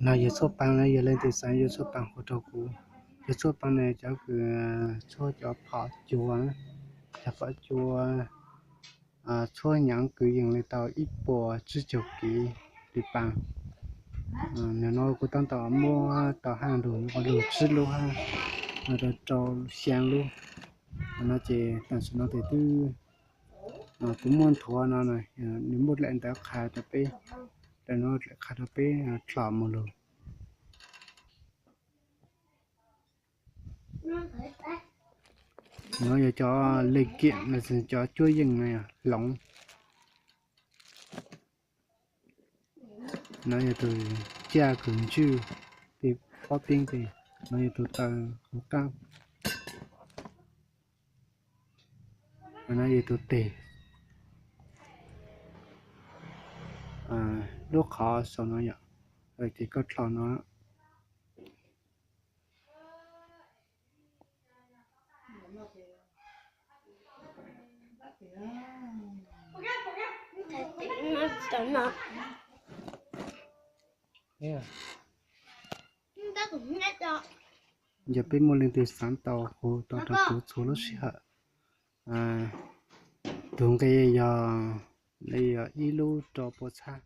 No yog tshuaj pab na, yog leej twg xav yuav tshuaj pab hu rau kuv. Yog tshuaj pab na, cov kws tshuaj cov phom cua, cov phom cua, tshuaj nyav kwv yees li tau ib puas tsib caug kiv li pab. Nim no kuv tab tom muab tau haj lug, lug tsib lub hab, rau rau xyaa lub. No ces tam sim no tes twb, kuv muaj nthuav no, nws muaj daim ntawv qha rau peb, daim no daim qha rau peb dlom mus lug. No yog cov le kiam, cov cuab yeej no yog hloov. No yog tus caj kws ntswj tej pob teeb tes. No yog tus taw hauv qab. No yog tus tes. Lub qhov saum no yom, ces koj dlho no. Yog peb muaj leej twg xaav tau hu tau rau kuv txhua lub sij hawm. Tus nqi yog li ib lub rau pua txhab.